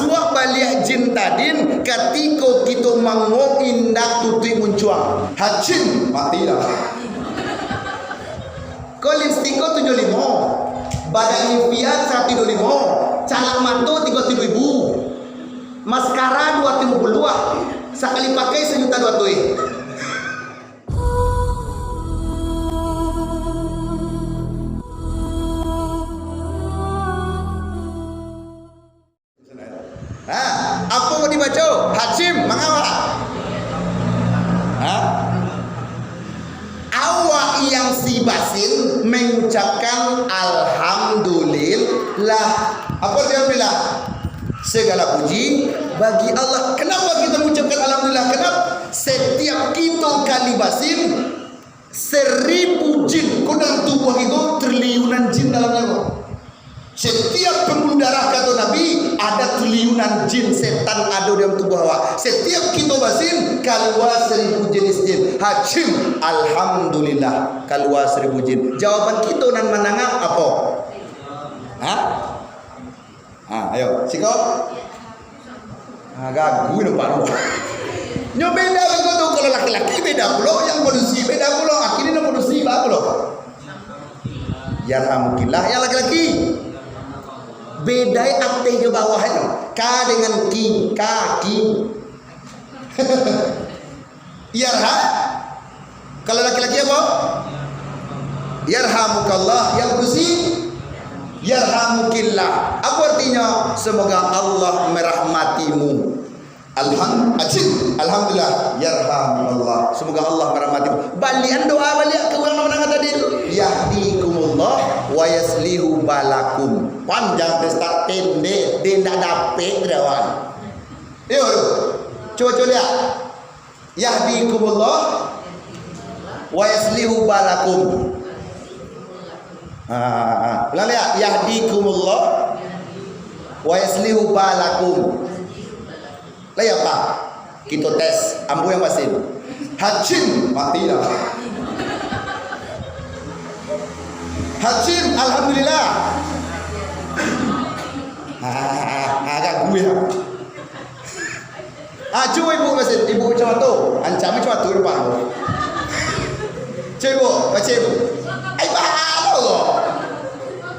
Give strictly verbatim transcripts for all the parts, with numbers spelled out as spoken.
Suah baliak jin tadin, katiko kito manguok indak tutuik muncuang. Hacim, mati dah. Ko lipstik ko tujuah limo, badan impian saratus duo limo, calak mato tigo tujuah ribu, maskara duo ratus limo puluah, sakali pakai sajuta duo ratuih. Ha, apo mau dibaco? Hacim, mangawak. Ha? Awak yang si Basin mengucapkan alhamdulillah. Apo arti alhamdulillah? Segala puji bagi Allah. Kenapa kita mengucapkan alhamdulillah? Kenapa? Setiap kita kali basin, seribu jin, ko dalam tubuah itu triliunan jin dalamnya, ko. Setiap pembuluh darah, kata Nabi, ada triliunan jin setan ada dalam tubuh awak. Setiap kita basin, kalua seribu jenis jin. Hacim, alhamdulillah, kalua seribu jin. Jawaban kita nan manangah apo? Ha? Ha, ayo, siko. Ha, gagu nampak tu. Nyo beda beko tu, kalau laki-laki beda pulo, yang padusi beda pulo, akhirnyo nan padusi ba pulo. Yarhamukillah, yang laki-laki. Beda ateh jo bawah tu. Ka dengan ki, kaki. Yarham. Kalau laki-laki apo? Yarhamukallah. Yang padusi? Yarhamukillah. Apo artinyo? Semoga Allah merahmatimu. Alham-, acil. Alhamdulillah. Yarhamukallah. Semoga Allah merahmatimu. Balian doa baliak ka urang nan manangah tadi tu. Yahdikumullah wa yaslihu balakum. Panjang tu, Ustaz, pendek. Dia ndak dapek, kawan. Yo, yo. Cuba, cuba lihat. Yahdikumullah wa yaslihu balakum. Ha, ha, ha. Ulang lihat. Yahdikumullah wa yaslihu balakum. Lai apa? Kita tes. Ambo yang basin. Hacim. Mati dah. Hacim. Alhamdulillah. Ha, ha, ha, ha, agak gue lah. Ah, cubo ibu basin, ibu macam tu. Ancam macam tu rupa. Cubo, basin. Ai, bahalo lo.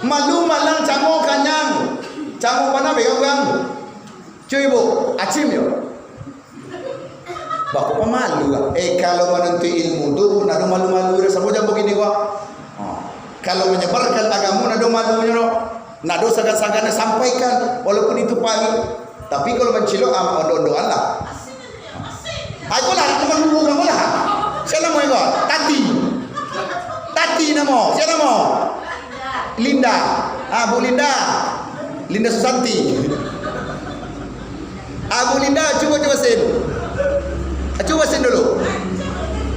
Malu malang, camo kanyang. Camo panah pegang-pegang. Cubo ibu, acim yo. Bako pamalu lah. Eh, kalau manuntuik ilmu tu, ndak ado malu-malu, samo jan bagini ko. Ha. Kalau manyebarkan agamo, ndak ado malunyo, ndak ado sagan-sagan, sampaikan, walaupun itu pahit. Tapi kalau mancilok, ah, ondok-ondokan lah. Ah, iko lah, namo dulu, namo lah. Sia namo iko? Tati. Tati namo. Sia namo? Linda. Ah, Bu Linda. Linda Susanti. Ah, Bu Linda, cubo, cubo basin. Ah, cubo basin dulu.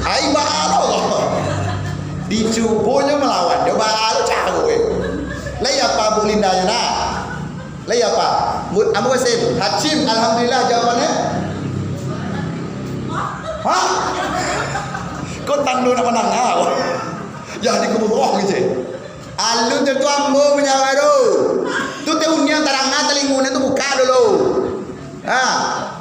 Ai, bahalo. Dicubonyo malawan, yo bahalo caro, eh. Lai apa Bu Linda nyo, nah? Lai apa? Bu, ambo basin. Hacim, alhamdulillah jawabannyo. Hah? Kok tando nak manangah? Yahdikumullah gitu. Alun tantu ambo manjawab tu. Tu teh uniang tarangah talingonyo tu buka dulu. Ha,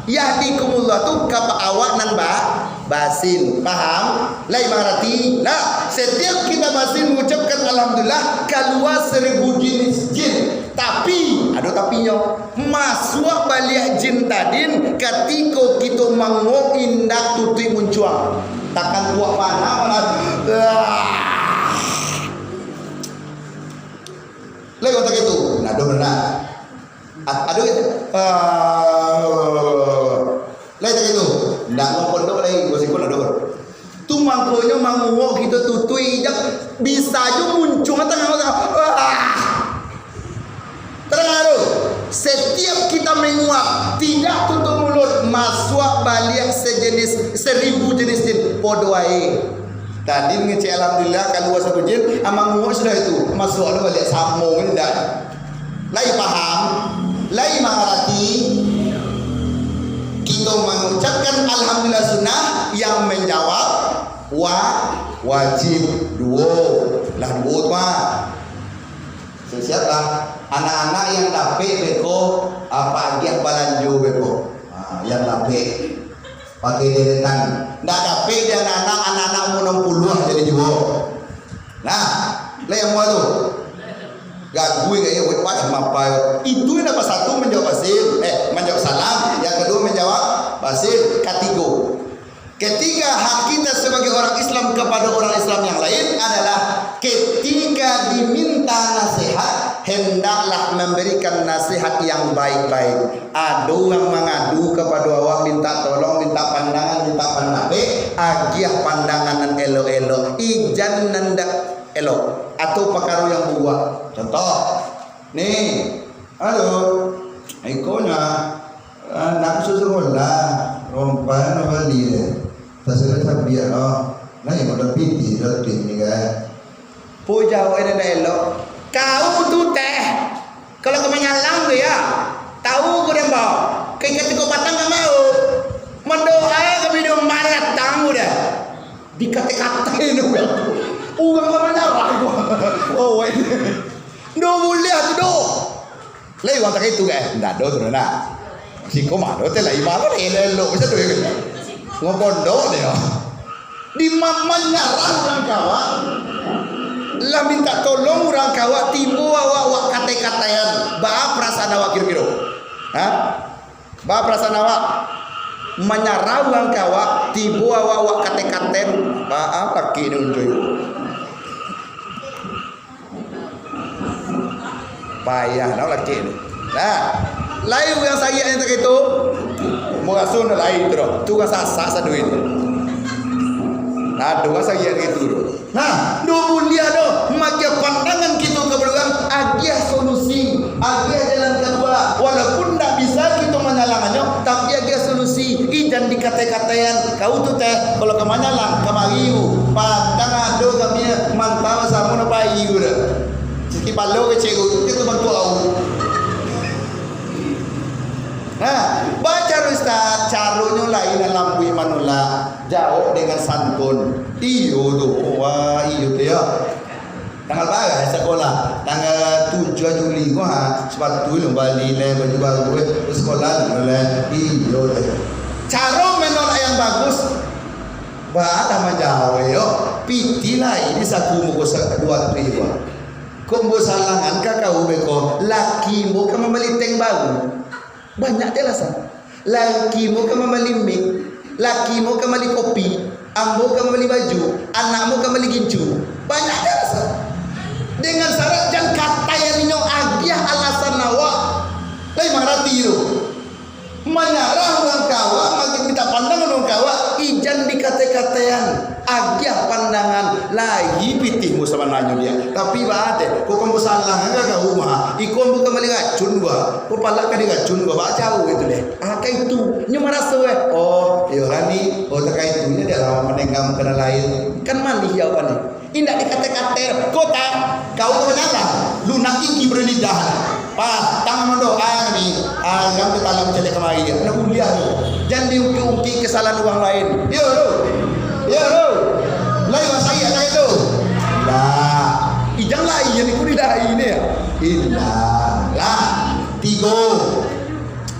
yahdikumullah tu ka awak nan ba-, basin. Paham? Lai mangarati? Nah, setiap kita basin mengucapkan alhamdulillah, kalua seribu jenis jin. Tapi, ado tapinyo. Masuak baliak jin tadin, katiko kito manguok indak tutuik muncuang. Takkan kuat panah malah. Ah. Lai kontak itu, nado benar. A-, ado gitu. Ah. Lai tak itu. Ndak mau pondok lai, gua sikut nado. Tu mangkonyo manguok kito tutuik ijak, bisa jo muncuang tangah. Ah. Tarang tu, setiap kita menguap, tidak tutup mulut, masuak baliak sejenis, seribu jenis jin, podo ae. Tadi ngecek alhamdulillah, kalua satu jin, amang muak sudah itu, masuak tu baliak samo indak. Lai paham? Lai mangarati? Kita mengucapkan alhamdulillah sunnah, yang menjawab wa-, wajib. Duo. Lah duo tu mah. Siap-siap lah. Anak-anak yang dapek beko, apa agiah balanjo beko. Ha, yang dapek. Pakai deretan. Ndak dapek di anak-anak, anak-anak umur enam puluh jadi juo. Nah, lai amuah tu. Gagui gaya buat padah mapai. Itu yang dapat satu menjawab basil, eh, menjawab salam, yang kedua menjawab basil, katigo. Ketiga, hak kita sebagai orang Islam kepada orang Islam yang lain adalah ketika diminta nasihat, hendaklah memberikan nasihat yang baik-baik. Ado urang mangadu kapado awak, minta tolong, minta pandangan, minta pandapek, agiah pandangan nan elok-elok, ijan nan dak elok, atau pakaro yang buruak. Contoh, ni, ado, ikonyo, ah, nak masuak sakolah, rompan bali deh. Tasiro cabiak, oh, nah, yang udah pitih, udah pitih ni kan. Pujau ede ndak elok. Kau tu teh, kalau ka manyalang tu ya, tahu ku den bao. Ka ikan tiko patang ka mau. Mandoa kami di rumah datang udah. Dikate-kate tu ya. Urang ka manyalang gua. Oh, wai. Ndak buliah tu doh. Lai urang takaitu kan? Ndak ado tu nak. Siko mah ado teh lai mah elok-elok macam tu ya. Ngopondok dia. Di ma-, manyarah urang kawa. Lah minta tolong urang kawa, tibo awak, awak kate-katean. Baa perasaan awak kiro-kiro? Ha? Baa perasaan awak? Manyarah urang kawa, tibo awak, awak kate-katean. Baa laki ni uncuy? Payah lah laki tu. Nah, lai urang sariak yang takaitu, muraso ndak lai tu doh. Tu urang sasak saduit tu. Nah, tu urang sariak takaitu tu. Nah, ndak buliah doh maagiah pandangan kito ka urang, agiah solusi, agiah jalan kalua. Walaupun ndak bisa kito manyalangannyo, tapi agiah solusi. Ijan dikate-katean, kau tu teh, kalau ka manyalang, kamari u. Patang ado kami mantau samo no pai u dah. Sakik palo kecek u, itu bantuak au. Nah, bacaro ustaz, caronyo lain lambuik manolak, jawab dengan santun. Iyo tu, wah, iyo tu ya. Tanggal bara sakolah? Tanggal tujuah Juli ko ha, sapatu lo bali lai, baju baru eh, sakolah lo lai. Iyo deh. Caro manolak yang bagus, baa lah manjawab yo. Pitih lai di saku muko sa-, duo tu ibo. Kok ambo salangan ka kau beko, laki ambo ka mambali tank baru. Banyak je alasan. Laki ambo ka mambali mik, laki ambo ka mambali kopi, ambo ka mambali baju, anak ambo ka mambali gincu. Banyak je alasan. Dengan syarat jan katai aninyo agiah alasan awak. Lai mangarati tu. Manyarah urang kawa, makin minta pandangan urang kawa, ijan dikate-katean. Agiah pandangan, lai pitih mu sabananyo dia. Tapi baa deh, kok ambo salang ka ka rumah, iko ambo ka mambali racun dua, kok palak ka diracun dua, baa caro itu deh. Ah, ka itu, nyo maraso eh. Oh, iyo lah ni, oh, tak ka itu, nyo dia lah manenggang ka nan lain. Kan manih jawaban ni. Indak dikate-kate, kota, kau tu manyalang, lunak gigi berlidah. Patang mandoa ni, ayam tu talam caliak kamari, nak buliah tu. Jan diungkik-ungkik kesalahan urang lain. Iyo tu. Iyo tu. Lai urang sariak lah itu. Indak. Ijang lai yang ikut di dahi ni. Indak. Lah, tigo.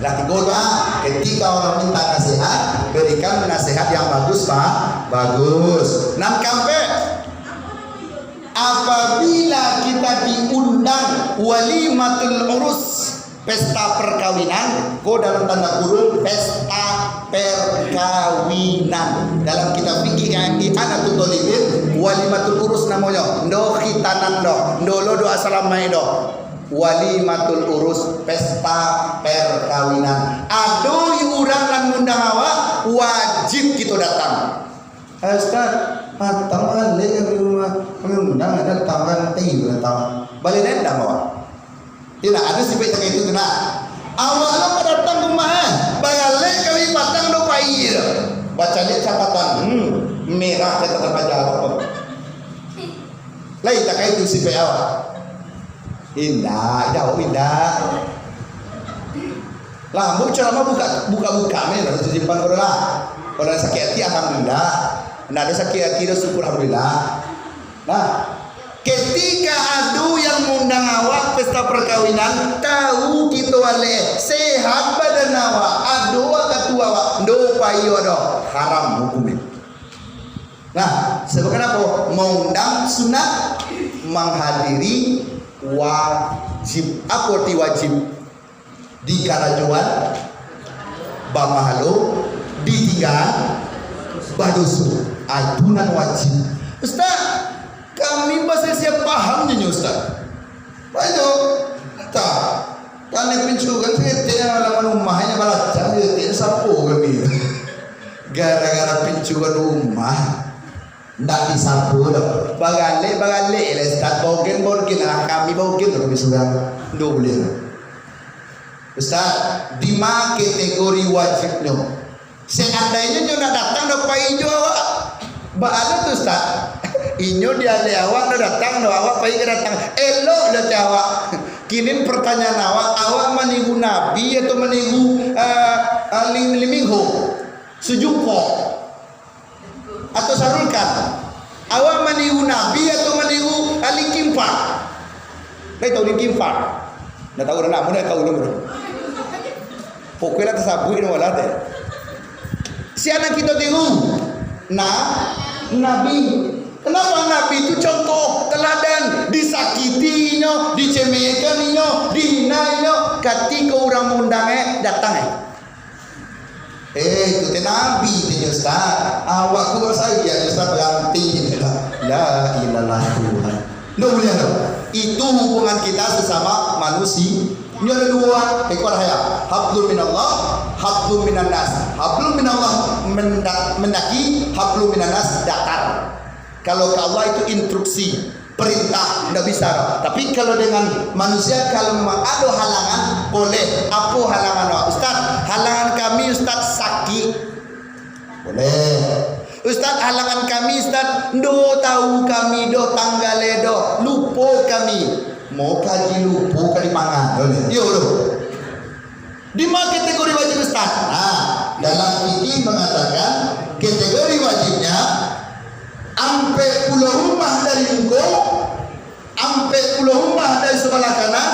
Lah, tigo tu, ah. Ketika orang minta nasihat, berikan nasihat yang bagus, Pak. Bagus. Nan kampek, apabila kita diundang walimatul urus, pesta perkawinan, ko dalam tanda kurung, pesta perkawinan. Dalam kitab fikih yang I'anatul Thalibin, walimatul urus namonyo. Ndo khitanan doh, ndo lo doa salamaik doh. Walimatul urus, pesta perkawinan. Ado urang nan ngundang awak, wajib kito datang. "Eh, Ustaz, patang alek ka rumah, kami undang, ada tamu kan, tibo datang." Baleh dendam awak. Indak ado sipek takah itu tu nak. Awak lo ka datang ka rumah, eh. Baralek kami patang do pai tu. Bacaliak catatan, hmm, merah catatan paja awak tu. Lai takah itu sipek awak. Indak, jauah indak. Lah, ambo ceramah buka, buka-buka meh, lah, simpan ko lah. Kalau sakik hati, alhamdulillah. Ndak ado sakik hati, dah syukur, alhamdulillah. Nah, ketika Ketika ado yang ngundang awak pesta perkawinan, tahu kito alek, sehat badan awak, ado wakatu awak, ndo pai awak doh, haram hukumnyo. Nah, sebab apo? Maundang sunat, manghadiri wajib. Apo arti wajib? Di karajoan bapahalo, ditinggaan badoso. Ah, itu nan wajib. Ustaz, kami basiah-siah paham je nyo, Ustaz. Baik tu. Tak. Tanah pincuran saketek dalam rumah, hanya balacak saketek, sapo kami? Gara-gara pincuran rumah. Ndak disapo doh. Baralek-baralek lah, Ustaz. Baogen-baogen lah. Kami baogen lah, kami surang. Ndak buliah. Ustaz, dima kategori wajibnyo? Seandainyo nyo ndak datang doh, pai jo awak. Baa lo tu, Ustaz? Inyo di alek awak ndak datang doh, awak pai ka datang. Elok lah cak awak. Kini pertanyaan awak, awak maniru Nabi atau maniru, eh, eh, Lee, Lee Min Ho? Sujungkok? Atau Sahrul Khan? Awak maniru Nabi atau maniru Linkin Park? Lai tahu Linkin Park? Ndak tahu, ndak, ndak tahu. Pokoknya lah tasabuik nama lah teh. Sia nan kito tiru? Nah, Nabi. Kenapa Nabi itu contoh teladan? Disakiti inyo, dicemehkan inyo, dihina inyo. Katiko urang maundang, eh, datang, eh. Eh, itu teh Nabi teh, Ustaz. Awak tu saja, Ustaz, beranti. La ilaha Tuhan. Ndak buliah tu. Itu hubungan kita sesama manusia. Nyo ado duo, ekor haya. Hablum minallah, hablum minannas. Hablum minallah menda-, mendaki, hablum minannas datar. Kalau ka Allah itu instruksi, perintah, ndak bisa. Tapi kalau dengan manusia, kalau memang ado halangan, boleh. Apo halangan awak? Ustaz, halangan kami, Ustaz, sakik. Boleh. Ustaz, halangan kami, Ustaz, ndo tahu kami doh tanggalnyo doh. Lupo kami. Mau kaji lupo ka dipangan. Boleh. Iyo, doh. Dima kategori wajib, Ustaz? Nah, dalam fikih mengatakan kategori wajibnya ampek puluah rumah dari muko, ampek puluah rumah dari sabalah kanan,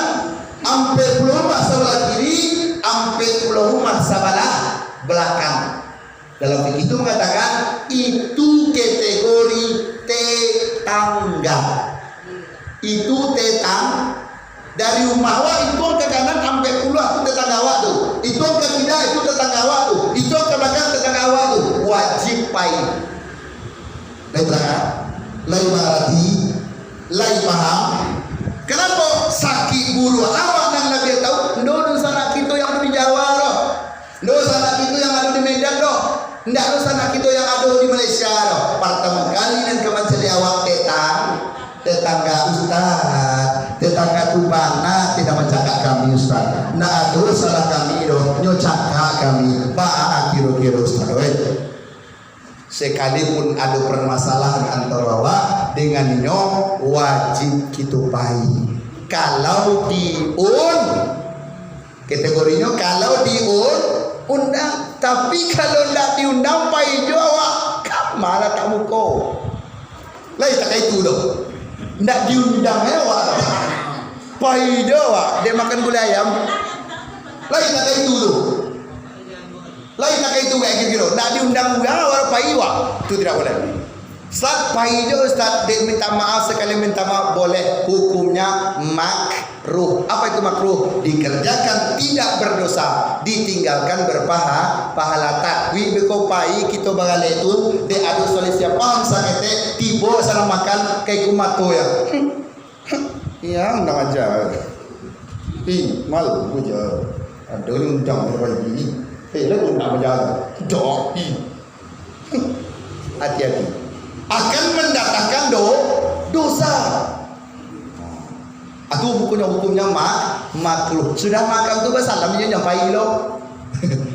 ampek puluah rumah sabalah kiri, ampek puluah rumah sabalah balakang. Dalam fikih itu mengatakan itu kategori tetangga. Itu tetang-, dari rumah awak itu ka kanan ampek puluah tu tetangga awak tu. Itu ka kida itu tetangga awak tu. Itu ka balakang tetangga awak tu. Wajib pai. Lai tarang? Lai mangarati? Lai paham? Kenapa sakik buruak awak nan labiah tahu? Ndo dunsanak kito yang ado di Jawa doh. Ndo sanak kito yang ado di Medan doh. Ndak ado sanak kito yang ado di Malaysia doh. Partamo kali nan ka mancaliak awak tetang-, tetangga Ustaz, tetangga tu bana tidak mancakak kami Ustaz. Ndak ado salah kami doh, nyo cakak kami. Baa kiro-kiro Ustaz, oi? Sekalipun ado permasalahan antaro awak dengan inyo, wajib kito pai. Kalau diun-, kategorinyo kalau diun-, undang, tapi kalau ndak diundang, pai jo awak, ka ma latak muko? Lai tak itu doh. Ndak diundang awak. Pai jo awak, dek makan gulai ayam. Lai tak itu doh. Lain nak itu kayak gitu, ndak diundang urang, awak pai wak. Itu tidak boleh. Ustaz, pai jo Ustaz, dek minta maaf, sekali minta maaf, boleh. Hukumnya makruh. Apa itu makruh? Dikerjakan tidak berdosa, ditinggalkan berpaha-, pahala. Takwi beko pai kito baralek tu, dek ado salah siapa saketek, tibo salah makan, kayak kumato ya. Iya, undang aja. Ih, malu aja. Ada ni undang orang ini. Eh, lalu undang aja. Dok. Ih. Hati-hati. Akan mendatangkan do-, dosa. Itu hukumnya, hukumnya mak-, makruh. Sudah makan tu basalam je nyampai lo.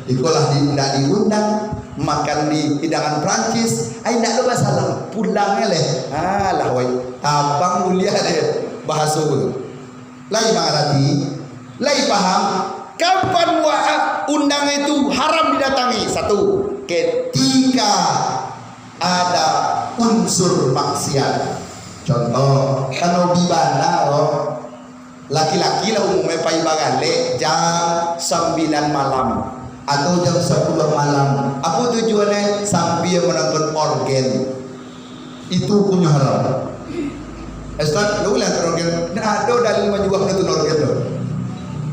Ikolah di, ndak diundang makan di hidangan Prancis, ai ndak lo basalam, pulang leh. Alah wai, abang mulia deh bahaso tu. Lai mangarati, lai paham, kapan wa-, undang itu haram didatangi? Satu, ketika ada unsur maksiat. Contoh, kan hobi bana lo. Laki-laki lah umumnyo pai bagalek jam sambilan malam atau jam sapuluah malam. Apo tujuannyo? Sambia manonton orgen. Itu hukumnyo haram. Ustaz, lu lah nonton orgen. Ndak ado dalil manjual nonton orgen tu.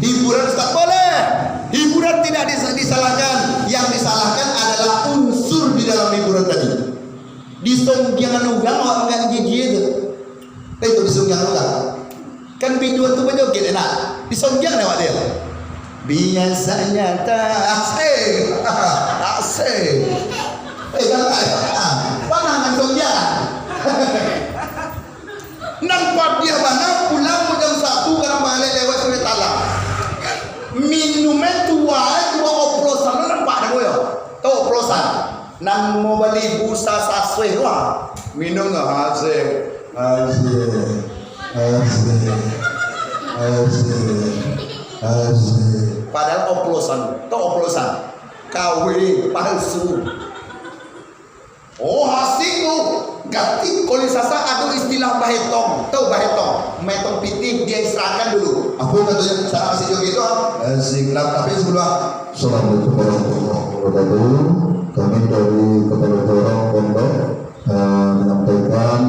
Hiburan, Ustaz, boleh. Hiburan tidak dis-, disalahkan. Yang disalahkan adalah unsur di dalam hiburan tadi. Disonggiangan urang awak mangajijie tu. Eh, tu disonggiangan urang. Kan biduan tu bajoget enak. Disonggiangan awak dia. Biasanya tak asik. Asik. Eh, kan tak. Ah, panah kan songgiangan. Nan padiah bana pulang jam satu karano baliak lewat Sungai Talang. Minumnyo tu wae, tu oplosan, nampak dah boyo. Tahu oplosan? Nan mau bali busa sasuai tu ah. Minum lah, asik. Asik. Asik. Asik. Asik. Padahal oplosan. Tahu oplosan? Kawin palsu. Oh, asik tu. Ganti, kalau di Sasak ado istilah bahetong. Tahu bahetong? Mahetong pitih, dia istirahatkan dulu. Apo katonyo, cara asik jo gitu, ah? Asik lah, tapi sebelum, Assalamualaikum warahmatullahi wabarakatuh. Kami dari Kepala Dorong Pondok, eh, menyampaikan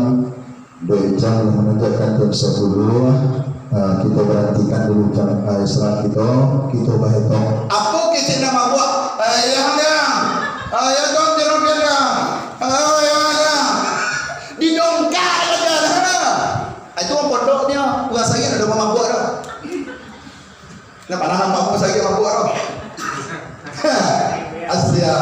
Dek Ijang lah manunjuakkan jam sapuluah, ah, kito barantikan dulu jam, ah, istirahat kito, kito bahetong. Apo kecek nan mabuak? Ayah dah. Ayah dong jeruk dia dah. Ayah dah. Didongkak aja dah. Itu urang pondoknyo, urang sayang ado mabuak dah. Nah, padahal mabuk sajo mabuk tu. Asia.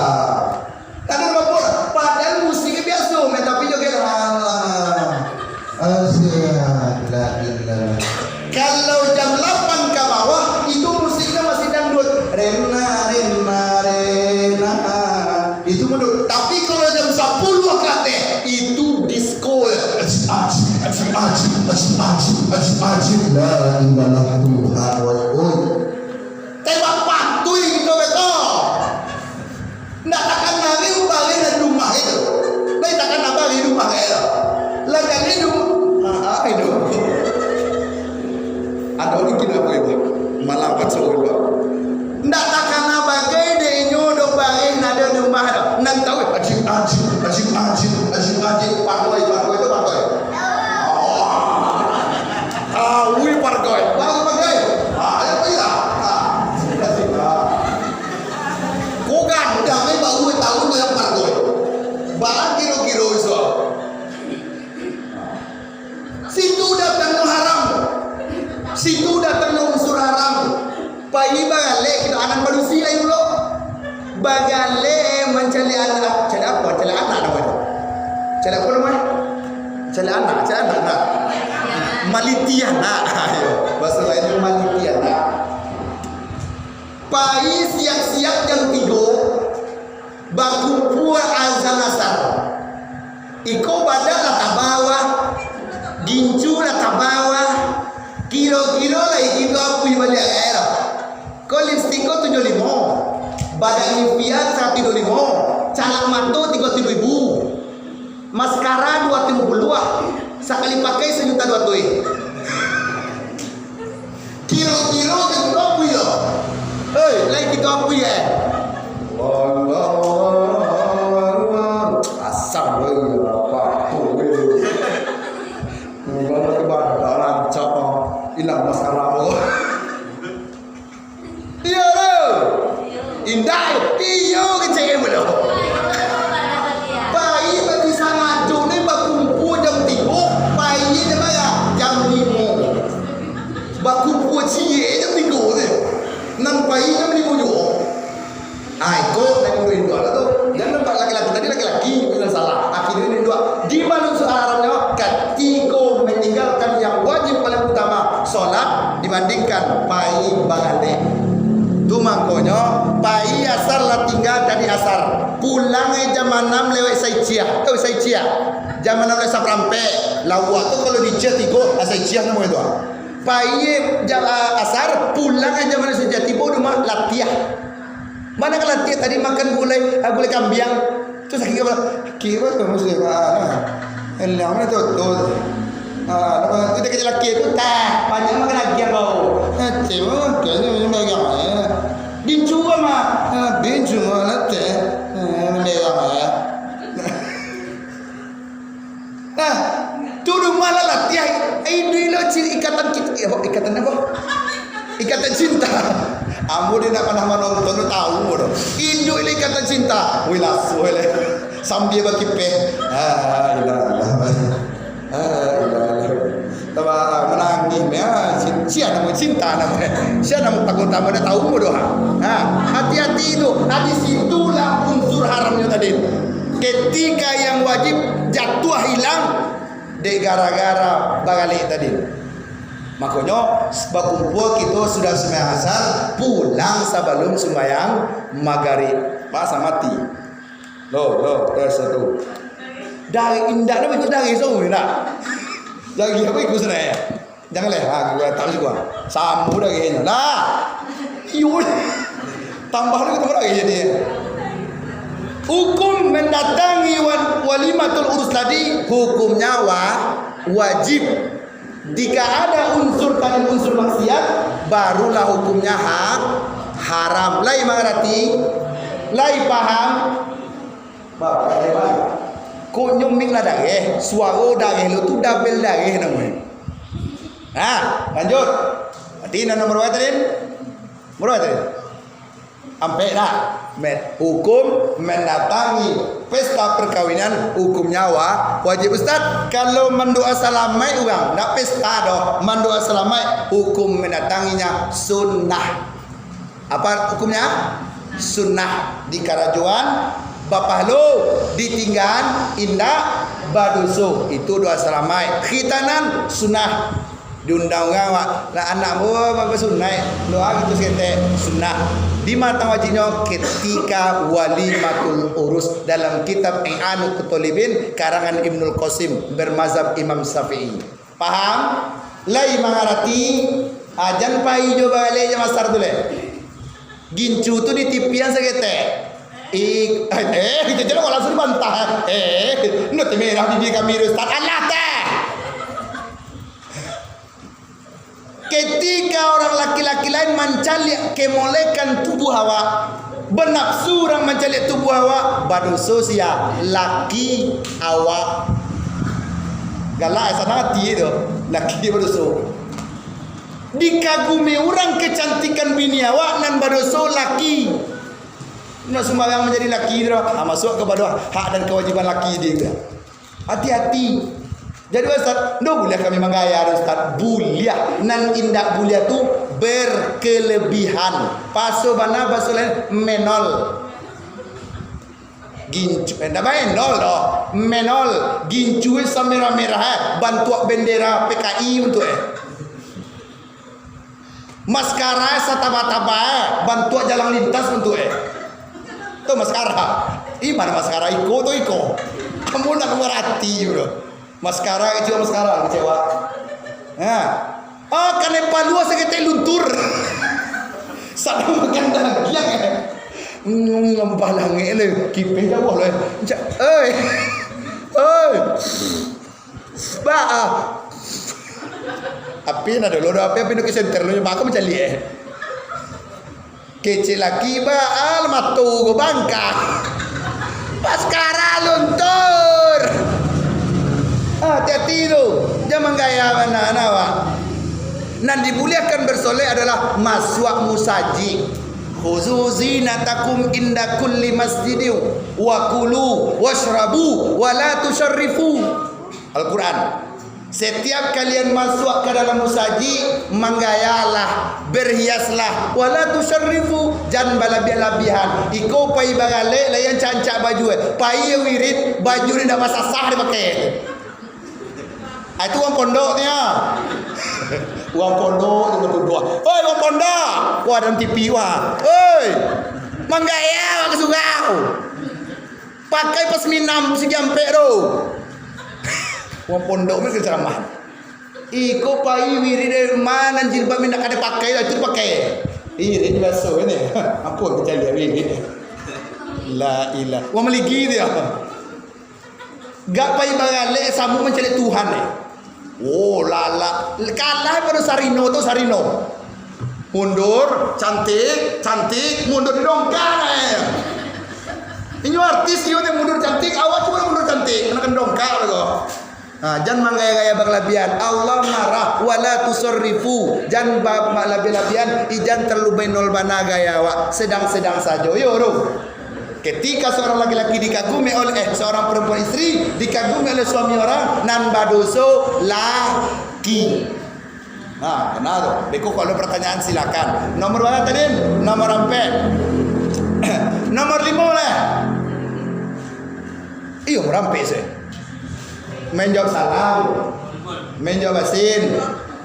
Kadang mabuk, padahal musiknyo biaso, main tapi joget. Alah. Asia. La ilaha. Kalau jam lapan ka bawah, itu musiknyo masih dangdut. Rena, rena, rena. Itu menurut. Tapi kalau jam sapuluah ka ateh, itu disco. Ajib, ajib, ajib, ajib, ajib, ajib, ajib. La ilaha Tuhan, wai, oi. Tembak patui kito beko. Ndak takana lagi bareh dari rumah itu. Lai takana bareh rumah itu. Lah jadi rumah. Ah, ah, itu. Ado lagi nak buat itu. Malam kan seorang. Ndak takana bagai dek inyo dok bareh nado di rumah tu. Nan tahu, ajib, ajib, ajib, ajib, ajib, ajib, pargoi, pargoi tu pargoi. Oh. Tahu pargoi, baru pargoi. Ah, ya, apa ya? Ah, sudah, sudah. Ko gadang ni baru tahu tu yang pargoi. Barang kiro-kiro iso. Situ datang haram. Situ datang unsur haram. Pai bagalek kito anak manusia pulo. Bagalek mancaliak anak, caliak apo? Caliak anak namo itu. Caliak apo namo? Caliak anak, caliak anak, nah. Maliti anak. Ayo, bahasa lain maliti anak. Pai siap-siap jam tigo. Bakumpua azan asar. Iko badan lah tabawah, gincu lah tabawah, kiro-kiro lah ikito apuih baliak ka aia. Ko lipstik ko tujuah limo, badan impian saratuih duo limo, calak mato tigo ratuih ribu, maskara duo ratuih limo puluah, sakali pakai sajuta duo ratuih. Kiro-kiro kito apuih yo. Hei, lai kito apuih eh. Asam weh, apa tu weh. Kalau ke badan rancak, ilang masalah. Iyo tu. Indak, iyo kecek pulo. Pai bati sangajo ni bakumpua jam tigo, pai jam bara? Jam limo. Bakumpua ciek jam tigo tu. Nan pai jam limo juo. Ah, iko nan induak-induak lah tu. Jan nampak laki-laki, tadi laki-laki nan salah. Akhirnyo induak. Di manusia Arabnyo, katiko maninggalkan yang wajib paling utama, solat, dibandingkan pai bagalek. Tu mangkonyo, pai asar lah tingga tadi asar. Pulang ai jam anam lewat saiciah. Tahu saiciah? Jam anam lewat saparampek. Lawak tu kalau diciah tigo, ah, saiciah namonyo tu, ah. Pai jam, ah, asar, pulang ai jam anam saiciah. Tibo di rumah, latiah. Mana ka latiah tadi makan gulai, ah, gulai kambiang. Tu sakik kepala. Kiro tu muslim, ah, nah. Elang ni tu, tu. Ah, nama tu dia kecil laki tu, tah, banyak makan lagi yang bau. Aceh, oh, kayaknya ini megang, eh. Bincu mah. Ah, bincu mah, teh. Eh, megang, eh. Nah, tu rumah lah latihan. Eh, dulu ciri ikatan kita. Eh, ikatan apa? Ikatan cinta. Ambo dia nak pernah menonton, tu tahu dah. Induak ni ikatan cinta. Wih, lasu le. Sambil bakipeh. Ah, ilah, ilah. Ah, ilah, ilah. Tambah menangis ya. Sia namo cinta namo. Sia namo takut tambah dah tahu bodoh. Ha, hati-hati itu. Nah, di situlah unsur haramnya tadi. Ketika yang wajib jatuh hilang dek gara-gara bagalek tadi. Makonyo, bakumpua kito sudah sumbayang asar, pulang sabalum sumbayang magarib. Masa mati. Lo, lo, tes satu. Dari indak dah, itu dari so, indak. Dari apa ikut sana ya? Jangan leh, ha, gua tahu juga. Sambu dari inyo. Nah, iyo. Tambah lagi tambah dari jadi. Hukum mendatangi wa-, walimatul urus tadi, hukumnya wa-, wajib. Jika ada unsur tadi, unsur maksiat, barulah hukumnya ha-, haram. Lai mangarati? Lai paham? Bapak, Bapak, Bapak. Kok nyo mik lah dareh, suaro dareh lo tu double dareh namonyo. Nah, lanjut. Berarti nan nomor berapa tadi? Nomor berapa tadi? Ampek dah. Men, hukum mendatangi pesta perkawinan hukumnya wa-, wajib. Ustaz, kalau mandoa salamaik urang, ndak pesta doh, mandoa salamaik hukum mendatanginya sunnah. Apa hukumnya? Sunnah. Di karajoan bapahalo, ditinggaan indak badoso. Itu doa salamaik. Khitanan sunnah. Diundang urang, wak, lah anak, oh, bagus sunnah. Doa gitu saketek, sunnah. Di matan wajibnyo ketika walimatul urus dalam kitab I'anut Thalibin karangan Ibnul Qasim bermazhab Imam Syafi'i. Paham? Lai mangarati? Ah, jan pai jo baleh jam asar tu leh. Gincu tu di tipian saketek. Ik-, eh, eh, kita jangan langsung dibantah. Eh, ndak merah bibir kami, Ustaz. Alah teh. Ketika orang laki-laki lain mancaliak kemolekan tubuh awak, banapsu urang mancaliak tubuh awak, badoso sia? Laki awak. Galak sanang ati tu, laki badoso. Dikagumi urang kecantikan bini awak, nan badoso laki. Nak sumbarang manjadi laki tu, ah, masuak kapado hak dan kawajiban laki dia tu. Hati-hati. Jadi, Ustaz, ndak buliah kami manggaya, Ustaz. Buliah. Nan indak buliah tu berkelebihan. Paso bana, paso lain, menol. Gincu, eh, ndak menol doh. Menol. Gincu samerah-merah, eh. Bantuak bendera P K I bantuak, eh. Maskara sataba-taba, eh, bantuak jalan lintas bantuak, eh. Tu maskara. Ih, ma maskara iko tu iko. Kamu nak keluar hati, bro. Maskara kecewa, maskara kecewa. Ha. Ah, kanai palua saketek luntur. Sadang makan dagiang, eh. Ngam palangek le, kipeh jauah lo, eh. Cak, oi. Oi. Ba, ah. Api na dulu doh, api, api nu ke senter lu, mako mancaliak, eh. Kecek laki ba, ah, mato ko bangka. Paskara luntur. Ah, hati-hati tu. Jangan gaya bana, nah, wak. Nan dibuliahkan bersolek adalah masuak musajik. Khuzu zinatakum inda kulli masjidin wa kulu washrabu wa la tusyarrifu. Al-Quran. Setiap kalian masuak ka dalam musajik, manggayalah, berhiaslah, wala tusyarrifu, jan balabiah-labiahan. Iko pai bagalek, lai ancak-ancak baju, eh. Pai wirid, baju ni ndak basasah dipakai. Ah, itu urang pondok tu, ya. Urang pondok tu batuduah. Oi, urang pondok, wah, dalam T V, wah. Oi, manggaya ka surau. Pakai pas minam segi ampek tu. Wong pondok ni ceramah. Iko pai wirid dari ma nan jilbab mindak kada pakai lah, itu dipakai. Wirid biaso ni. Apo kita lihat wirid. La ilah. Wong maligi dia. Gak pai baralek samo mancaliak Tuhan ni. Oh, lala. Kalah pado Sarino tu, Sarino. Mundur, cantik, cantik, mundur didongkak, eh. Inyo artis, iyo tu mundur cantik, awak cuma mundur cantik, kena dongkak lah kau. Ha, jan manggaya-gaya balabiahan. Allah marah, wala tusarrifu. Jan ba-, balabiahan, ijan terlalu bainol bana gaya awak. Sedang-sedang sajo. Yo, tu. Ketika seorang laki-laki dikagumi oleh, eh, seorang perempuan isteri dikagumi oleh suami orang, nan badoso laki. Nah, kena tu. Beko kalau ada pertanyaan, silakan. Nomor berapa tadi? Nomor ampek. Nomor limo lah. Iyo, marampek se. Menjawab salam, menjawab asin,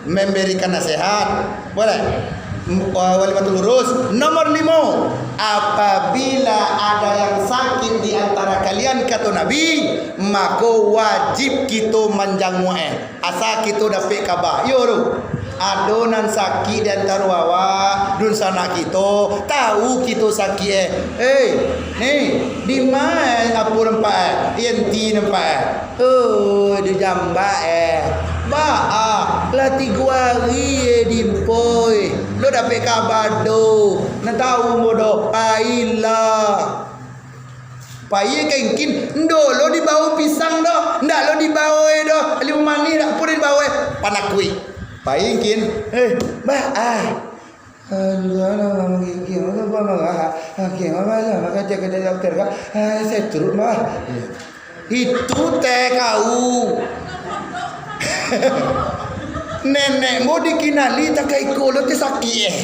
memberikan nasihat. Boleh? M-, wa-, walimatul urus. Nomor limo, apabila ada yang sakit di antara kalian, kata Nabi, mako wajib kito manjanguak-e. Asa kito dapek kaba. Iyo tu. Ado nan sakik di antaro awak, dunsanak kito, tahu kito sakik, eh. Eh, ni, di ma, eh, apo nampak, eh? Enti nampak, eh? Oh, di jambak, eh. Baa, lah tigo ari, eh, dimpoi. Lo dapek kaba do. Nan tahu mo do, pailah. Pai ka ingkin, ndo lo dibao pisang doh, ndak lo dibao e doh, limo manih dak pun dibao e, panakuik. Pai ingkin, eh, bah, ah. Aduh, alah, mama gigi, mama, mama, ah, ah, gigi, mama, mama, kerja, kerja dokter, kak, ah, saya turun, mama. Itu teh kau. Nenek mo dikinali tak iko lo teh sakik, eh.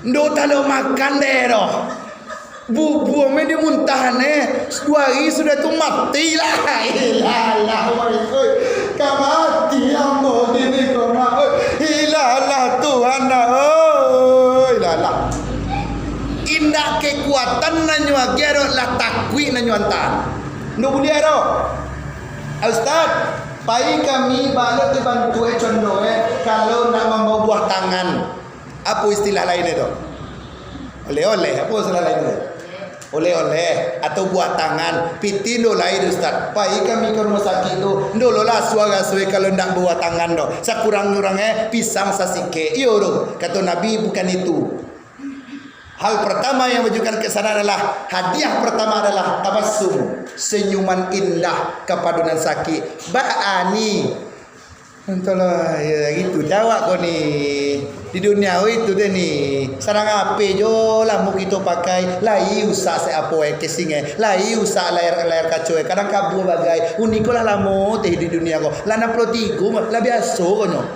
Ndo talo makan deh doh. Bubuang me dimuntahan, eh. Duo ari sudah tu mati lah. Ilalah, wai, oi. Ka mati ambo kini ko, Mak, oi. Ilalah, Tuhan, dah, oi. Ilalah. Indak kekuatan nan nyo agiah doh, lah takuik nan nyo antaan. Ndak buliah doh. Ah, Ustaz, pai kami balok dibantu, eh, condo, eh, kalau nak mambawa buah tangan. Apo istilah lain itu? Oleh-oleh, apo istilah lain itu? Oleh-oleh atau buah tangan, pitih ndo lai, Ustaz. Pai kami ka rumah sakik tu, ndo lo lah suah raso kalau ndak buah tangan doh. Sakurang-kurang, eh, pisang sasikek. Iyo doh, kato Nabi, bukan itu. Hal pertama yang menunjukkan ke sana adalah, hadiah pertama adalah tabassum, senyuman indah kapado nan sakik. Baa ni? Entahlah, ya, gitu. Jawab kau ni. Di dunia itu deh ni, sarang ape jo lamo kito pakai, lai usak se apo e, casing e, lai usak layar, layar kaco e, kadang kabua bagai. Uni ko lah lamo teh di dunia ko. Lah anam puluah tigo, lah biaso ko nyo.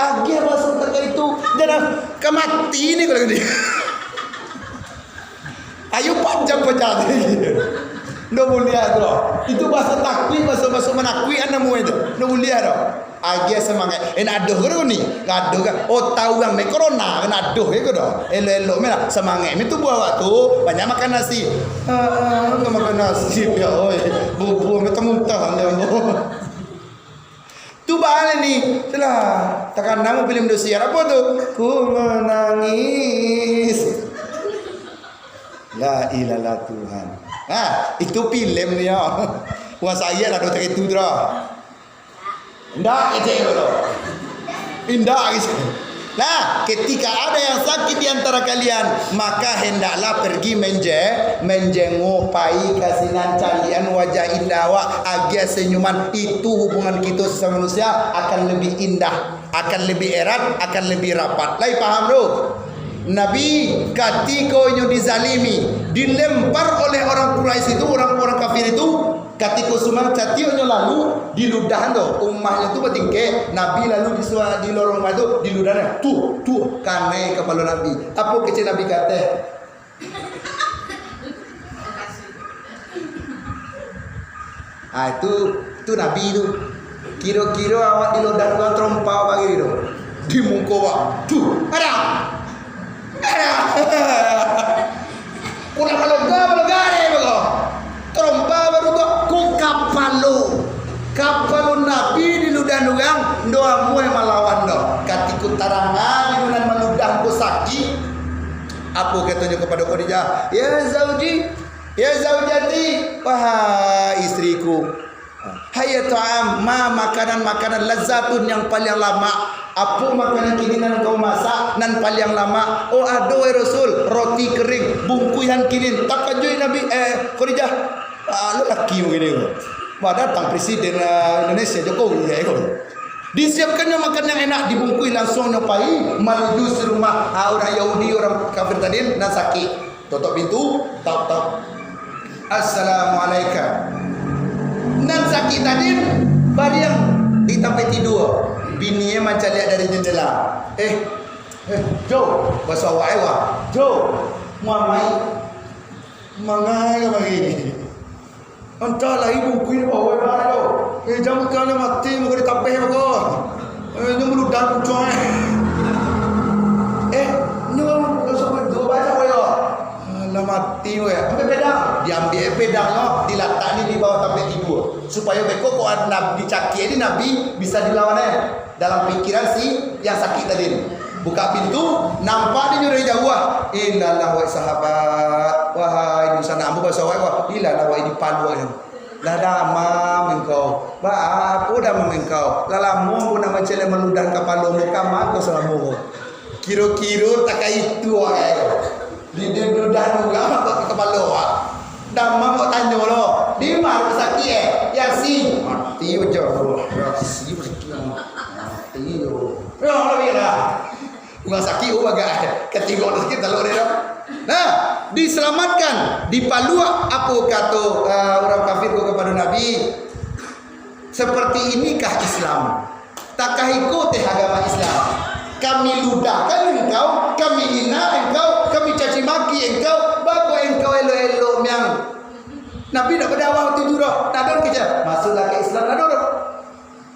Agiah baso tak itu, jangan ka mati ni kalau gini. Ayo panjang-panjang. Ndak buliah tu. Itu baso takuik, baso, baso manakuik, an namuai tu. Ndak buliah tu. Agiah samangaik. Eh, nak adoh ko ni? Nak adoh kan? Oh, tahu kan, me corona, kan adoh ko doh. Elok-elok me lah. Samangaik me tubuah awak tu, banyak makan nasi. Ah, ah, makan nasi, ya, oi. Bubur me tamuntah, ya Allah. Tu baa ni, itulah. Takanang filem Indosiar, apo tu? Ku Menangis. La ilaha Tuhan. Nah, itu filem ni, ya. Wah, saya lah dokter itu tu dah. Indak kecek tu. Indak kecek. Nah, ketika ada yang sakit di antara kalian, maka hendaklah pergi menje-, menjenguk, pai ka sinan, calian wajah indah awak, agiah senyuman. Itu hubungan kita sesama manusia akan lebih indah, akan lebih erat, akan lebih rapat. Lai paham tu? Nabi, katiko inyo dizalimi, dilempar oleh orang Quraisy itu, orang-orang kafir itu, katiko sumang catioknyo lalu, di ludah tu, umahnyo tu batingkek, Nabi lalu di sua-, di lorong rumah tu, di ludah tu, tu, kanai kapalo Nabi. Apo kecek Nabi kateh? Ah, itu, itu Nabi tu. Kiro-kiro awak di ludah tu tarompa bagi tu. Di muko awak. Tu, ada. Ada. Kurang lega, lega deh, bego. Tarompa baru tu, ku kapalo. Kapalo Nabi di ludah urang, ndo amuah malawan doh. Katiko tarangan di nan maludah ko sakik. Apo katonyo kapado Khadijah? "Ya zauji, ya zaujati, wahai istriku." Hayya ta'am, ma makanan-makanan lazatun yang paliang lamak. Apo makanan kini nan kau masak nan paliang lamak? Oh, ado, wahai Rasul, roti kering, bungkuihan kini. Takajuik Nabi, eh, Khadijah. Ah, lelaki begini ko. Wah, datang Presiden, ah, Indonesia, Jokowi, ya, ko. Disiapkannyo makan yang enak, dibungkuih langsung nyo pai manuju si rumah, ah, urang Yahudi, urang kafir tadi nan sakik. Totok pintu, tok, tok. Assalamualaikum. Nan sakik tadi bariang di tampek tidua. Bininyo mancaliak dari jendela. Eh, eh, Jo, baso awak, eh, wah. Jo, mamai. Mangai kamari. Antah lai bungkuih di bawah, eh, Jo. Eh, jan bukan mati, muko ditapeh, muko. Eh, nyo meludah puncuang, eh. Eh, nyo, nyo sampai duo banyak, weh, yo. Alah, mati, weh. Ambil pedang. Diambil pedang, yo. Dilatak ni di bawah tampek tidur. Supaya beko kok Nabi dicakik ni, Nabi bisa dilawan, eh. Dalam pikiran si yang sakik tadi. Buka pintu, nampak dia dari jauh, ah. Ilalah, wahai sahabat. Wahai, di sana ambo baso awak, wah. Ilalah, wahai di paluak, eh. Lah damam engkau. Ba, apo damam engkau? Lah lamo ambo nak mancaliak maludah kapalo ambo, kama kau salamo ko? Kiro-kiro takah itu awak, eh. Di, di, ludah urang ambo ka kapalo awak. Damam kok tanyo lo. Di ma rumah sakik, eh? Yasin. Mati baco. Yasin, mati. Mati yo. Yo, lah, biarlah. Urang sakik, oh, bagak. Katigok sakik, talok dia dah. Nah, diselamatkan, dipaluak, apo kato, eh, urang kafir ko kapado Nabi, "Seperti inikah Islam? Takah iko teh agama Islam? Kami ludahkan engkau, kami ina engkau, kami caci maki engkau, bako engkau elok-elok miang." Nabi nak badakwah waktu itu doh, nak ado kecek, "Masuklah ke Islam," nak ado doh.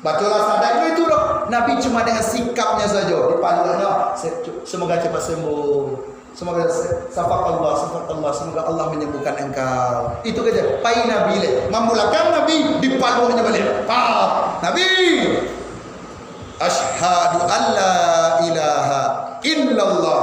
Bacolah syahadat itu doh. Nabi cuma dengan sikapnya saja, dipaluaknyo, "Se-, semoga cepat sembuh. Semoga se-, syafakallah, syafakallah, semoga Allah menyembuhkan engkau." Itu saja. Pai Nabi leh. Mambulakang Nabi, dipaluaknyo baliak. Pah. Nabi. "Asyhadu an la ilaha illallah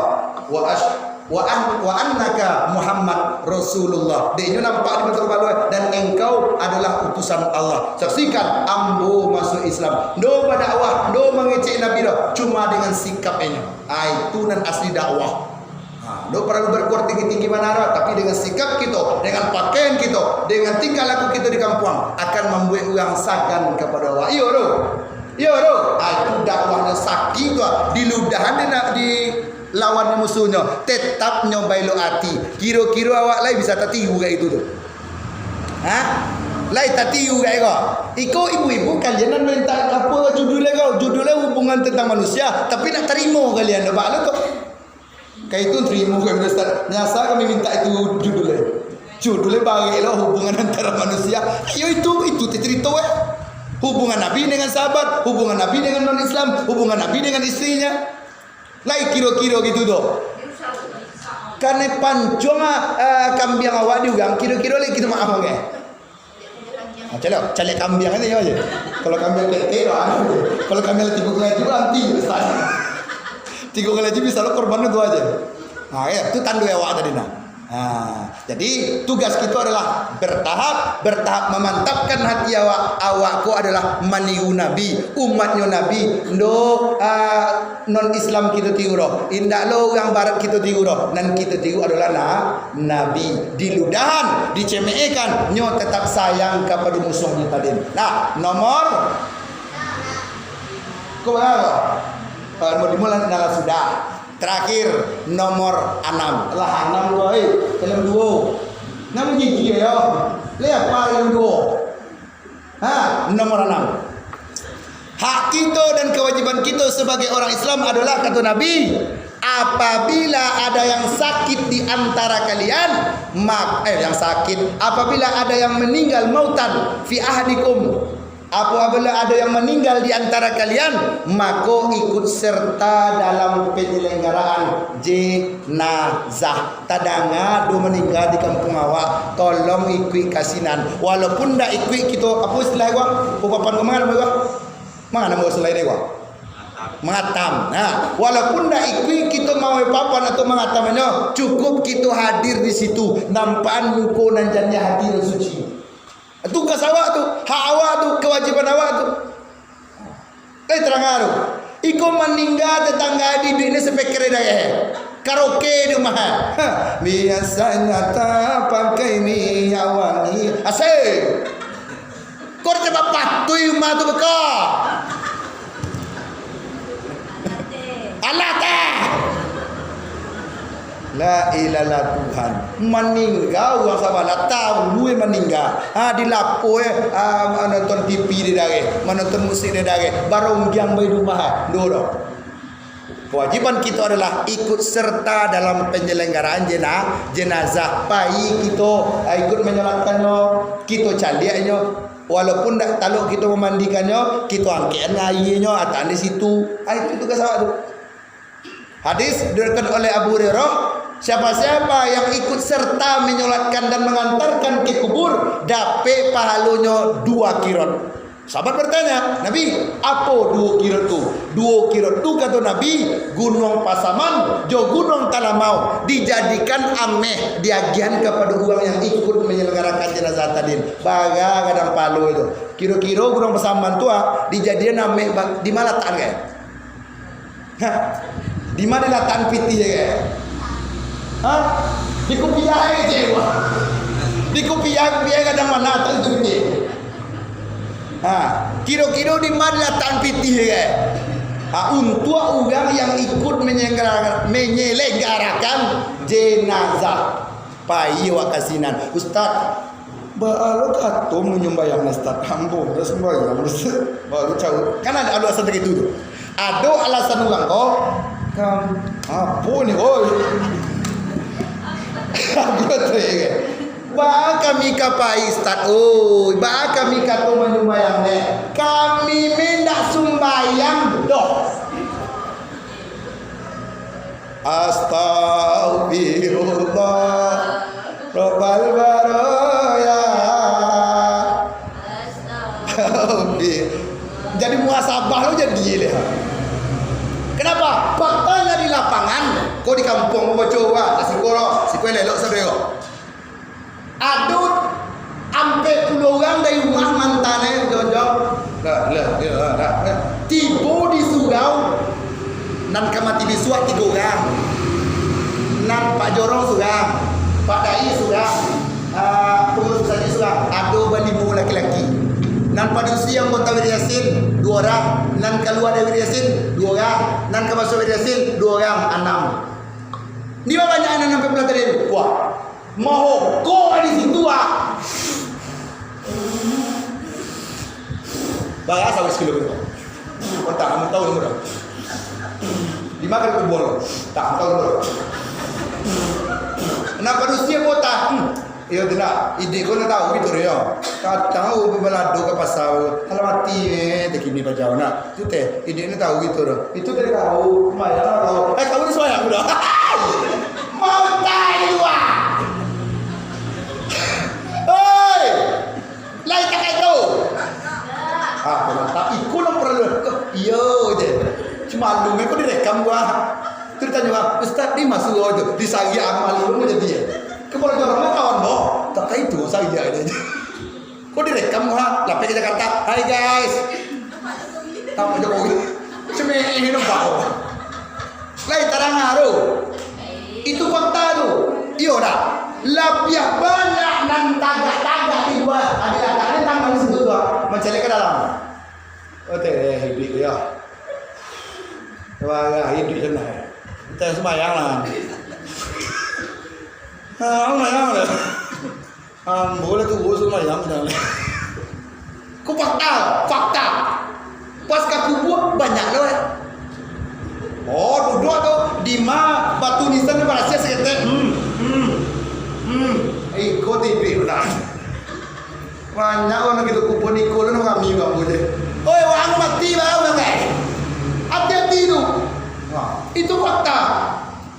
wa asy-, wa an-, wa annaka Muhammad Rasulullah." Dek inyo nampak di mata kepala, "Dan engkau adalah utusan Allah." Saksikan, ambo masuk Islam. Ndo badakwah, ndo mangecek Nabi doh, cuma dengan sikap inyo. Ah, itu nan asli dakwah. Ha, ndo paralu bakuar tinggi-tinggi bana doh, tapi dengan sikap kito, dengan pakaian kito, dengan tingkah laku kito di kampuang, akan mambuek urang sagan kapado awak. Iyo doh. Iyo doh. Ha, itu dakwah nan sakik tu, ha. Diludahan di, di lawan musuhnyo, tetap nyo baelok ati. Kiro-kiro awak lai bisa tatiru ka itu tu? Ha? Lai tatiru ka iko? Iko ibu-ibu kalian nan minta apo judulnyo ko? Judulnyo hubungan tentang manusia, tapi nak tarimo kalian, baa lo tu? Ka itu tarimo kami, Ustaz. Nyasa kami minta itu judulnyo. Judulnyo barek lo, hubungan antara manusia. Iyo itu, itu ti carito, eh. Hubungan Nabi dengan sahabat, hubungan Nabi dengan non-Islam, hubungan Nabi dengan istrinya. Lai kiro-kiro gitu tu. Kanai pancuang, ah, kambiang awak di urang, kiro-kiro lai kito maaf, oke? Ah, caliak, caliak kambiang aja, aja. Kalau kambiang ketek, ah, kalau kambiang tigo kali tigo, nanti, Ustaz. Tigo kali tigo bisa lo korban tu aja. Ah, ya, tu tando awak tadi nah. Ah, jadi tugas kita adalah bertahap, bertahap memantapkan hati awak. Awak ko adalah maniru Nabi, umatnyo Nabi. Ndo, ah, non-Islam kito tiru doh. Indak lo urang barat kito tiru doh. Nan kito tiru adalah na-, Nabi. Diludahan, dicemeehkan, nyo tetap sayang kapado musuhnyo tadi. Nah, nomor, ko bara ko? Ah, nomor limo lah, nah lah sudah. Terakhir, nomor anam. Lah anam ko, eh, dalam duo. Nah, manjijik yo. Lai apo dalam duo? Ha, nomor anam. Hak kito dan kewajiban kito sebagai orang Islam adalah, kata Nabi, "Apabila ada yang sakit di antara kalian, mak-, eh, yang sakit, apabila ada yang meninggal mautan fi ahadikum, apabila ada yang meninggal di antara kalian, mako ikut serta dalam penyelenggaraan jenazah." Tadanga ado maningga di kampuang awak, tolong ikuik ka sinan. Walaupun ndak ikuik kito, apo istilah ko? Papan ko manga namo ko? Manga namo istilah ko? Mangatam. Nah, walaupun ndak ikuik kito mawai papan atau mangatamnyo, cukup kito hadir di situ, nampakan muko nan janiah, hati nan suci. Tugas awak tu, hak awak tu, kawajiban awak tu. Eh, tarang tu. Iko maningga tetangga di duit ni speaker di dareh. Karaoke di rumah. Ha, biasanya tak pakai minyak wangi. Asik. Kau dah cepat patuh rumah tu beko. Alah teh. La ilaha Tuhan. Maningga urang sabalah, tahu eh maningga. Ha, dilapo eh, ha, manonton T V di dareh, manonton musik di dareh, baronggiang bai di rumah, eh. Ndak doh. Kewajiban kita adalah ikut serta dalam penyelenggaraan jena-, jenazah. Pai kita, ha, ikut menyolatkannyo, kita caliaknyo. Walaupun dak talok kita mamandikannyo, kita angkekkan aianyo, atakkan di situ. Ha, itu tugas awak tu. Hadis diriwayatkan oleh Abu Hurairah, siapa-siapa yang ikut serta menyolatkan dan mengantarkan ke kubur, dapek pahalonyo dua kirot. Sahabat bertanya, "Nabi, apo duo kirot tu?" "Duo kirot tu," kato Nabi, "Gunuang Pasaman jo Gunuang Talamau dijadikan ameh diagihan kapado urang yang ikut menyelenggarakan jenazah tadin." Bara gadang pahalo itu. Kiro-kiro Gunuang Pasaman tu, ah, dijadian ameh ba-, di ma latakkan, kan? Ha? Di ma dilatakan pitih, kan? Ha? Di kupiah, kan, cek, wah. Di kupiah, kupiah gadang ma tu, cek. Ha, kiro-kiro di ma dilatakan pitih, kan? Ha, untuak urang yang ikut menyelenggara-, menyelenggarakan jenazah. Pai awak ka sinan, "Ustaz, baa lo kato manyumbayang, Ustaz? Ambo ndak sumbayang, Ustaz." Baru cawek. Kan ado alasan kayak itu tu. Ado alasan urang ko, kam-, apo ni, oi? Apo tu, ya, kan? "Baa kami ka pai, Ustaz, oi? Baa kami kato manyumbayang, neh? Kami me ndak sumbayang doh." Astagfirullah, Rabbal baraya. Astagfir-, jadi muhasabah lo jadi leh. Kenapa? Faktanya di lapangan, ko di kampuang baco, wah, siko lo, siko elok sadonyo. Ado ampek puluah urang dari rumah mantanai, jonjong. Lah, lah, lah, lah, lah. Tibo di surau, nan ka mati bisuak tigo urang. Nan Pak Jorong surang, Pak Dai surang, ah, pangurus masajik surang. Ado balimo laki-laki. Nan padusi anggota Wirid Yasin, duo urang. Nan kalua dari Wirid Yasin, duo urang. Nan ka masuak Wirid Yasin, duo urang, anam. Di ma banyak nan ampek puluah tadi? Wah. Mahokok di situ, ah. Bara sawit sakilo ko? Kau tak, kamu tahu nomor dah. Di ma ka dikubua? Tak, kamu tahu nomor dah. Nan padusi apo tak? Hmm. Iyo tu nak, idik ko nak tahu gitu yo. Kadang babalado ka pasa, alah mati, eh, takini pajau nak. Tu teh, idik ni tahu gitu doh. Itu tadi tahu, sumbayang doh. Eh, kamu ni sumbayang doh. Mau tai lua. Hei! Lai tak itu. Ah, mantap. Iko lah perlu. Iyo je. Cuma lu ko direkam gua. Tu ditanyo, "Ustaz, di ma surau tu?" Disariak amal lu jadi, eh. Kepala jorong lah kawan, boh. Tak itu, sariak je. Ko direkam, ha? Lapeh ka Jakarta. "Hai, guys." Tampak Jokowi. Cemeh, nampak. Lai tarang tu. Itu fakta tu. Iyo dak? Labiah banyak nan tagak-tagak di lua. Ado tagak ni tambah di situ tu, ah. Mancaliak ka dalam. Oke, hiduik tu, yo. Wah, hiduik senang. Kita sumbayang lah. Ah, sumbayang lah. Ambo lah tu, sumbayang dah. Ko fakta, fakta. Pas ka kubua, banyak lo, eh. Oh, duduak tu, di ma batu nisan tu barasiah saketek. Hmm, hmm, hmm. Iko tipik tu dah. Banyak urang gitu, kubua niko lo, nang rami bang je. Oi, urang mati baru, bang, eh. Hati-hati tu. Wah, itu fakta.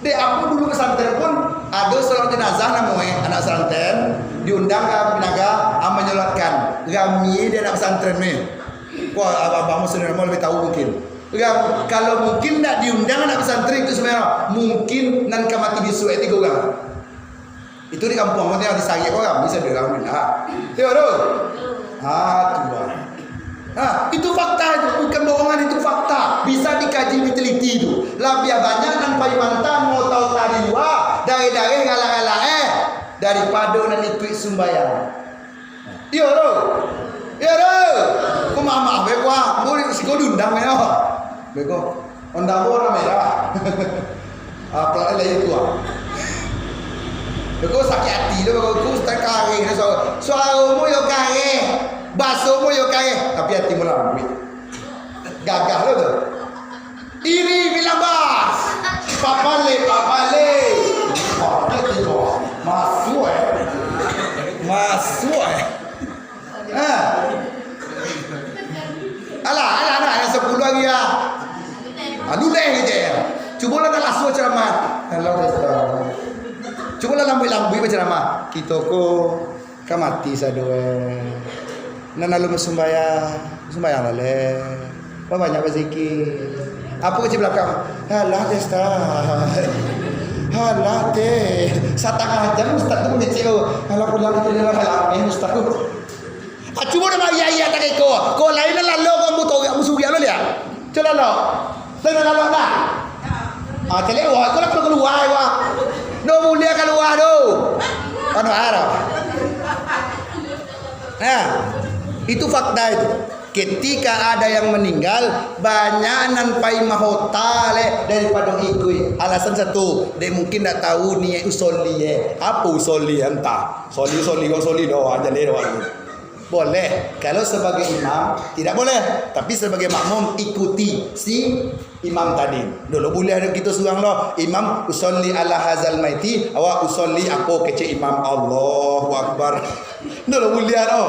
Dek ambo dulu pesantren pun, ado surang jenazah namo e, anak pesantren, diundang ka Pinaga, ah, manyolatkan. Rami di anak pesantren ni. Wah, abang-abang muslim namo lebih tahu mungkin. Ram-, kalau mungkin ndak diundang anak pesantren itu sebenarnya, mungkin nan ka mati bisuak tigo urang. Itu di kampuang ko tengah disariak orang, bisa bilang benda. Iyo tu. Ha, tu lah. Ha, itu fakta itu, bukan bohongan, itu fakta. Bisa dikaji, diteliti tu. Labiah banyak nan pai mantah, mau tahu tadi lua, dareh-dareh, galak-galak, eh, daripado nan ikuik sumbayang. Iyo tu. Iyo tu. Ko mamah be ko ah. Ko siko diundang yo. Beko. Honda ko warna merah. Ah, plat lain tu ah. Beko sakik ati tu, beko ku ustaz kareh tu suaro. Suaromu yo kareh. Basomu yo kareh, tapi atimu lambuik. Gagah lo tu. Iri bilabas. Papale, papale. Papale tibo. Masuak eh. Masuak eh. Ha. Alah, alah, alah, alah sapuluah lagi ah. Ah, luleh je. Cubolah nak lasuah ceramah. Alah, Ustaz. Cubolah lambuik-lambuik baceramah. Kito ko ka mati sado eh. Nan alun sumbayang, sumbayang lah leh. Babanyak bazikir. Apo kecek balakang? Alah teh, Ustaz. Alah teh. Satangah jam Ustaz tu mangecek tu. Alah pulang tu, alah, alah, eh, Ustaz tu. Ah, cubo dah baiak-iak tak iko. Ko lain lah lalo ko ambo torak, ambo suriak lo liak. Cubo lalo. Lain lah lalo dah. Ah, caliak wah, ko lah kalua wah. Dah mulia kalua tu. Anu arah. Nah, itu fakta itu. Ketika ada yang meninggal, banyak nan pai mahota leh daripado ikuik. Alasan satu, dek mungkin ndak tahu niaik usolli eh. Apo usolli entah. Soli, soli, kau soli doh, aja leh doh. Boleh, kalau sebagai imam, tidak boleh. Tapi sebagai makmum, ikuti si imam tadi. Dulu buliah ado kito surang lo, imam usolli ala hazal maiti, awak usolli apo kecek imam, Allahu Akbar. Dulu buliah lo.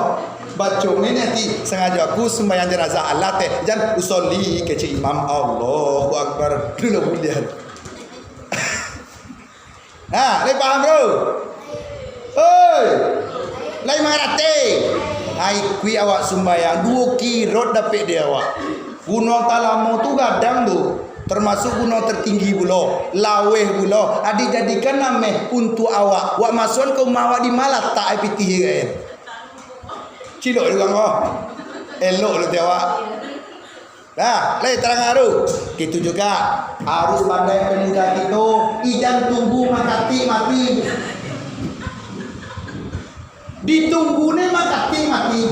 Baco ni ati, sangajo aku sumbayang janazah alah teh, jan usolli kecek imam, Allahu Akbar. Dulu buliah. Ha, lai paham tu? Oi. Lai mangarati? Ha, ikuik awak sumbayang, duo kirot dapek di awak. Gunuang Talamo tu gadang tu, termasuk gunuang tertinggi pulo, laweh pulo. Adi jadikan ameh untuak awak. Wak masuakan ka umah awak di ma latak ai pitih kain. Cilok urang ko. Elok lo ti awak. Nah, lai tarang aru. Gitu juga, harus pandai pemuda kito, ijan tunggu makatik mati. Ditunggu ni makatik mati.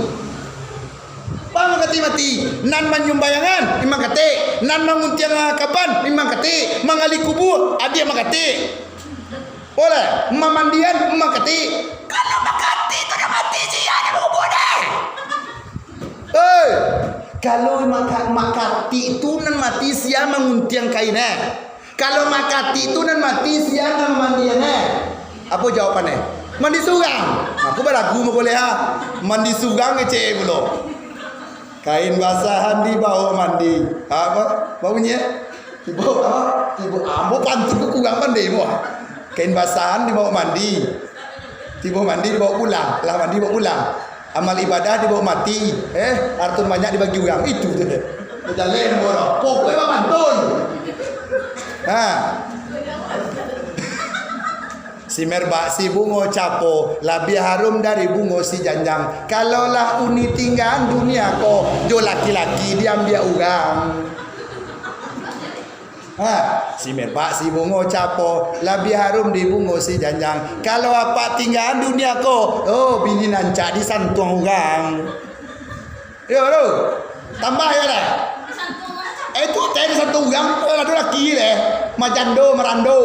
Bang makatik mati, nan manyumbayangan, makatik, nan manguntiang kaban, makatik, manggali kubua, adiak makatik. Boleh, mamandian, makatik. Kalau makatik tu dah mati, sia dah kubua deh. Hei, kalau maka-, makatik tu nan mati, sia manguntiang kain eh. Kalau makatik tu nan mati, sia nan mamandian eh. Apo jawaban eh? Mandi surang. Aku balagu mako leh ha. Mandi surang kecek pulo. Kain basahan dibaok mandi. Ha, apo? Apo bunyi eh? Tibo, ha? Tibo, ambo pantun tu kurang pandai, boh. Kain basahan dibaok mandi. Tibo mandi dibaok pulang. Lah mandi baok pulang. Amal ibadah dibaok mati. Eh, harto banyak dibagi urang. Itu tu deh. Jaleh ambo lah. Pokoknyo pantun. Ha. Si merbak, si bungo capo, labiah harum dari bungo si janjang. Kalau lah uni tinggaan dunia ko, jo laki-laki diambiak urang. Ha, si merbak, si bungo capo, labiah harum di bungo si janjang. Kalau apak tinggaan dunia ko, oh, bini rancak disantuang urang. Yo, tu. Tambah yo lah. Eh, tu tadi satu urang, ado laki deh. Majando, marando.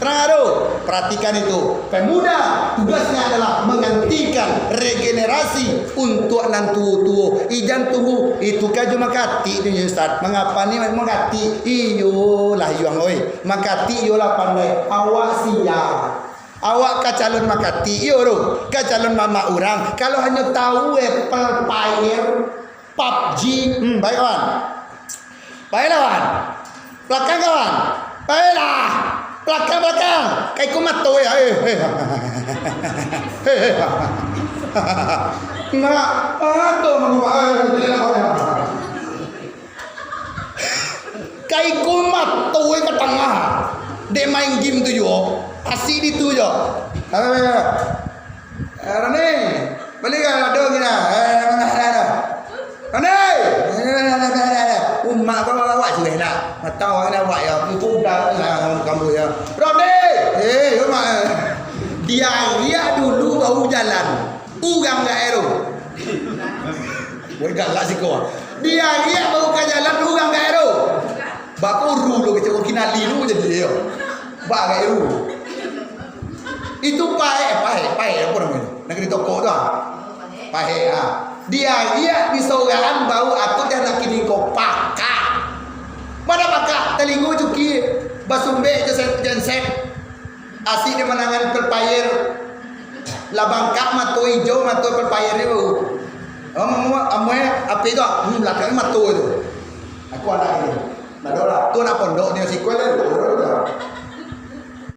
Tarang ado. Perhatikan itu. Pemuda, tugasnya adalah menggantikan regenerasi untuk nan tuo-tuo. Ijan tunggu, itu ka jo makatik tu, Ustaz. Mangapa ni makatik? Iyo lah, Yuang, oi. Makatik iyo lah pandai. Awak sia. Awak ka calon makatik, iyo tu, ka calon mamak urang. Kalau hanyo tahu Apple Fire, pabji, hmm, baik kawan. Baiklah kawan. Balakang kawan. Baiklah. Balakang, balakang. Ka iko mato ya. Eh, eh. Eh, eh. Nak, aduh, mangubah. Eh, tidak apa-apa. Ka iko mato ka tangah. Dek main game tu juo. Asik di tu juo. Apa, apa, apa? Eh, Roni, bali ka lado kini. Eh, mana ada? Roni! Eh, ada, ada, ada. Umak kau awak sudah nak. Mata awak ni awak ya. Itu udah, ah, kamu ya. Roni! Eh, umak. Diariak dulu baru jalan. Urang gak ero. Woi, galak siko. Diariak baru ka jalan, urang gak ero. Bakuru lo kecil, kinali lo jadi yo. Bak gak ero. Itu paek, paek, paek apa namanya? Nak di toko tu ah. Paek ah. Diariak di sorangan baru aku dah nak kini ko pakak. Mana pakak? Talingo cuki, basumbek je sen-, genset. Asik di manangan pepayar. Lah bangkak mato ijo, mato pepayar ni baru. Amuah, amuah, apa itu? Hmm, belakang mato itu. Aku anak ini. Nah, dah lah. Tu anak pondok ni, sikul lah.